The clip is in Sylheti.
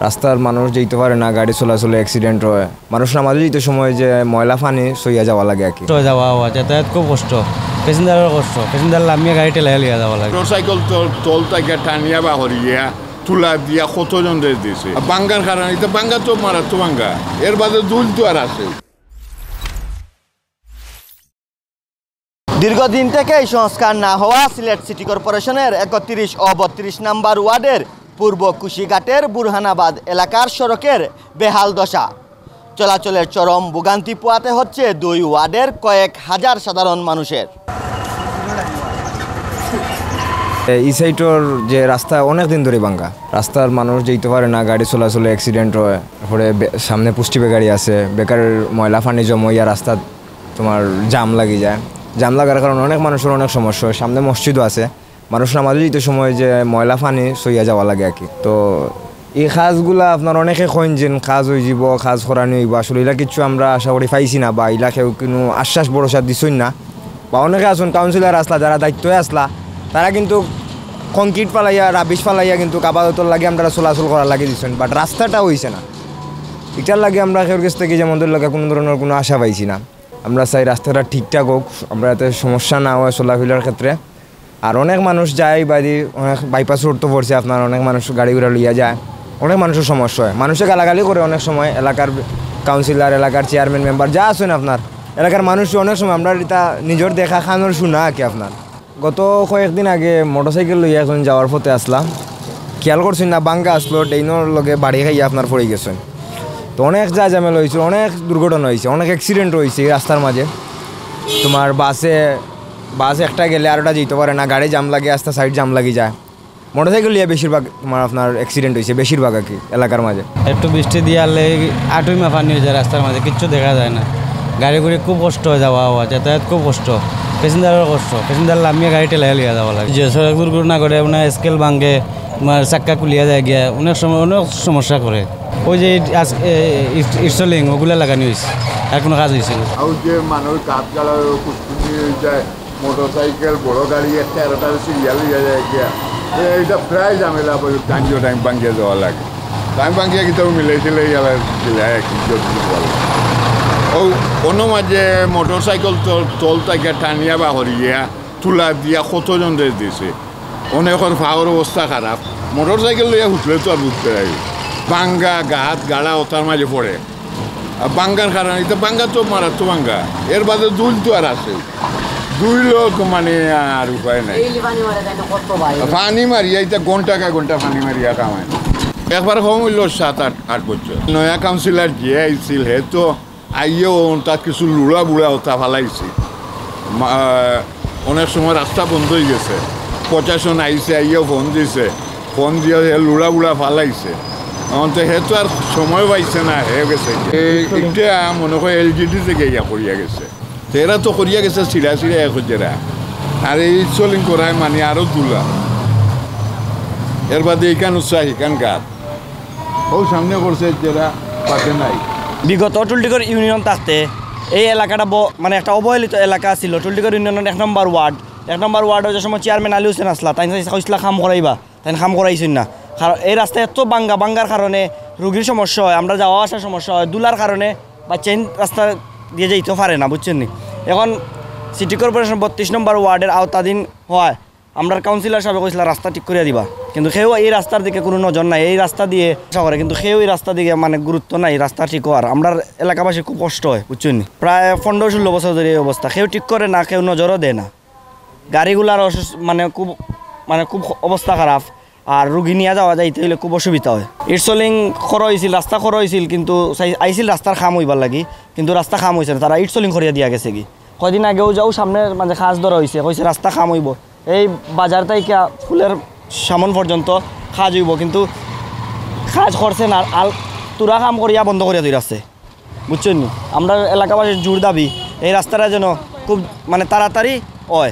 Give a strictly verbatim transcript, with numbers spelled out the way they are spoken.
রাস্তার মানুষ যাইতো পারে না, গাড়ি চলাচলে অ্যাক্সিডেন্ট হয়। মানুষ নামাজে যাইতে সময় যে ময়লা পানি সইয়া যাওয়া লাগে আর কি। কষ্ট অয় যাওয়া আওয়া, যাতায়াত খুব কষ্ট, প্যাসেঞ্জারের কষ্ট, প্যাসেঞ্জার লামিয়া গাড়ি ঠেলাইয়া লইয়া যাওয়া লাগে। মোটরসাইকেল তল, তল থাকিয়া টানিয়া বা হরিয়া তুলা দিয়া কতজনরে দিছে। আর ভাঙ্গার কারণে, ইটা ভাঙ্গা তো মারাত্মক ভাঙ্গা, এর বাদে দুল তো আর আছে। দীর্ঘদিন থেকেই সংস্কার না হওয়া সিলেট সিটি কর্পোরেশনের একত্রিশ ও বত্রিশ নাম্বার ওয়ার্ডের পূর্ব কুশিঘাটের বুরহানাবাদ এলাকার সড়কের বেহাল দশা। চলাচলের চরম ভোগান্তি পোয়াতে হচ্ছে দুই ওয়ার্ডের কয়েক হাজার সাধারণ মানুষের। এই সাইডর যে রাস্তা অনেক দিন ধরে ভাঙ্গা, রাস্তার মানুষ যাইতে পারে না, গাড়ি চলাচলে অ্যাক্সিডেন্ট হয়। তারপরে বে-, সামনে পুষ্টি বেকারি আছে, বেকারির ময়লা পানি জমাইয়া রাস্তাত তোমার জাম লাগি যায়। জাম লাগার কারণে অনেক মানুষের অনেক সমস্যা হয়। সামনে মসজিদও আছে, মানুষ নামাজে যাইতে সময় যে ময়লা পানি সইয়া যাওয়া লাগে আর কি। তো এই কাজগুলা আপনার অনেকে কইন যে কাজ অইযিবো, কাজ করানি অইবো, আসলে ইলা কিচ্ছু আমরা আশা করি পাইছি না, বা ইলা কেউ কোনো আশ্বাস ভরসা দিছইন না। বা অনেকে আছইন কাউন্সিলর আছলা, যারা দায়িত্বে আছলা, তারা কিন্তু কংক্রিট ফালাইয়া, রাবিশ ফালাইয়া কিন্তু আপাততর লাগি আমরা চলাচল করার লাগি দিছইন, বাট রাস্তাটা অইছে না। ইটার লাগি আমরা কেউর কাছ থাকি যেমন ধরি লগে কোনো ধরনের কোনো আশা পাইছি না। আমরা চাই রাস্তাটা ঠিকঠাক হোক, আমরা যাতে সমস্যা না হয় চলাফিরার ক্ষেত্রে। আর অনেক মানুষ যায় বাড়ি, অনেক বাইপাস রোড তো পড়ছে আপনার, অনেক মানুষ গাড়ি ঘোড়া লইয়া যায়, অনেক মানুষের সমস্যা হয়। মানুষে গালাগালি করে অনেক সময়, এলাকার কাউন্সিলর, এলাকার চেয়ারম্যান, মেম্বার যা আছইন আপনার এলাকার মানুষ অনেক সময়, আমরা ইটা নিজর দেখা কানর শুনা আর কি আপনার। গত কয়েকদিন আগে মোটরসাইকেল লইয়া একজন যাওয়ার পথে আছলা, খেয়াল করছইন না, ভাঙ্গা আছলো, ড্রেইনর লগে বাড়ি খাইয়া আপনার পড়ি গেছইন। তো অনেক যা ঝামেলা অইছে, অনেক দুর্ঘটনা অইছে, অনেক অ্যাক্সিডেন্ট অইছে এই রাস্তার মাঝে। তোমার বাসে, বাস একটা গেলে আরোটা যাইতে পারে না, গাড়ি জাম লাগে, আস্তা সাইড জাম লাগি যায়। মোটরসাইকেল লইয়া বেশিরভাগ তোমার আপনার অ্যাক্সিডেন্ট অইছে, বেশিরভাগ আর কি এলাকার মাঝে। একটু বৃষ্টি দিয়ালে আটুই মাফানি অইযায় রাস্তার মাঝে, কিচ্ছু দেখা যায় না। গাড়ি ঘুড়ি খুব কষ্ট অয় যাওয়া আওয়া, যাতায়াত খুব কষ্ট, প্যাসেঞ্জারের কষ্ট, প্যাসেঞ্জার লামিয়া গাড়ি ঠেলাইয়া লইয়া যাওয়া লাগে। যে সড়ক দুর্ঘটনা করে, মানে স্কেল ভাঙে, মানে চাক্কা খুলিয়া যায় গিয়া, অনেক সময় অনেক সমস্যা করে। ওই যে ইট-, আস-, এ, ইট-, ইটসলিং ওগুলা লাগানি অইছে, আর কোনো কাজ অইছে না। আর যে মানুষ গাত গালা কুচকুচি অই যায়, মোটরসাইকেল, বড় গাড়ি একটা এগারোটার সিরিয়াল অইয়া যায় গিয়া। তো এইটা প্রায় ঝামেলা, বলে টাইম টু টাইম ভাঙ্গিয়া যাওয়া লাগে। টাইম ভাঙ্গিয়া কিতাও মিলাই টিলাই আবার দিলাই এক ইজ্জত দিতে পারবো। ও, অন্য মাঝে মোটরসাইকেল তল, তল থাকিয়া টানিয়া বা হরিয়া তুলা দিয়া কতজনরে দিছে। অনেকর পাওর অবস্থা খারাপ। মোটরসাইকেল লইয়া হুটলে তো আর উঠতে পারি। ভাঙ্গা, গাত, গাড়া ওটার মাঝে পড়ে। আর ভাঙ্গার কারণে, ইটা ভাঙ্গা তো মারাত্মক ভাঙ্গা। এর বাদে দুল তো আর আছে। দুই লোক মানে আর উপায় নাই। এই পানি মারে তাই না কত ভাই? পানি মারিয়া, ইটা ঘন্টা কা ঘন্টা পানি মারিয়া কামায়। একবার কম অইলো সাত, আট, আট বছর। নয়া কাউন্সিলর যে আইছিল, হে তো আইয়েও তাত কিছু লুড়া বুড়া ওটা ফালাইছে। মা-, অনেক সময় রাস্তা বন্ধ অইগেছে, প্রশাসন আইছে, আইয়েও ফোন দিছে, ফোন দিয়া হে লুড়া বুড়া ফালাইছে। এখন তো হে তো আর সময় পাইছে না, হে গেছে। এই একটা মনে হয় এলজিডি থেকে ইয়া করিয়া গেছে। তো এরা তো করিয়া গেছে ছিড়া ছিড়া এক হাজারা। আর এই ইটসলিং করায় মানে আরো দুলা। এর বাদে এইখান উৎসাহ, এইখান গাত। ও সামনে করছে যেরা পাশে নাই। বিগত টুলটিকর ইউনিয়ন থাকতে এই এলাকাটা ব-, মানে একটা অবহেলিত এলাকা ছিল। টুলটিকর ইউনিয়নের এক নম্বর ওয়ার্ড, এক নম্বর ওয়ার্ড ওই যে সময় চেয়ারম্যান আলী হোসেন আছলা, তাইন কইছলা কাম করাইবা, তাইন কাম করাইছইন না। কারণ এই রাস্তা এত ভাঙ্গা, ভাঙ্গার কারণে রুগীর সমস্যা হয়, আমরা যাওয়া আসার সমস্যা হয়, দুলার কারণে বাচ্চাইন রাস্তা দিয়ে যাইতেও পারে না, বুঝছেন নি? এখন সিটি কর্পোরেশন বত্রিশ নম্বর ওয়ার্ডের আওতাধীন হয়, আমরার কাউন্সিলর সাহেব কইছলা রাস্তা ঠিক করিয়া দিবা, কিন্তু কেউ এই রাস্তার দিকে কোনো নজর নাই। এই রাস্তা দিয়ে আশা করে, কিন্তু কেউ এই রাস্তা দিকে মানে গুরুত্ব নাই, রাস্তা ঠিক হওয়ার। আমরার এলাকাবাসী খুব কষ্ট হয়, বুঝছেন নি? প্রায় পনেরো ষোলো বছর ধরে এই অবস্থা, কেউ ঠিক করে না, কেউ নজরও দেয় না। গাড়িগুলার অসুস-, মানে খুব, মানে খুব অবস্থা খারাপ। আর রুগী নিয়া যাওয়া যাইতে হইলে খুব অসুবিধা হয়। ইটসলিং করা হইছিল, রাস্তা করা হইছিল, কিন্তু চাই-, আইছিল রাস্তার কাম হইবার লাগি, কিন্তু রাস্তা কাম হইছে না, তারা ইটসলিং করিয়া দিয়া গেছে কি। কয়দিন আগেও যাও সামনে মানে কাজ ধরা হইছে, কইছে রাস্তা কাম হইব, এই বাজার থাইকা ফুলের সামন পর্যন্ত কাজ হইব, কিন্তু কাজ করছে না, আল তুরা কাম করিয়া বন্ধ করিয়া ধরে আছে। বুঝছেন নি? আমরা এলাকাবাসীর জোর দাবি এই রাস্তাটা যেন খুব মানে তাড়াতাড়ি হয়।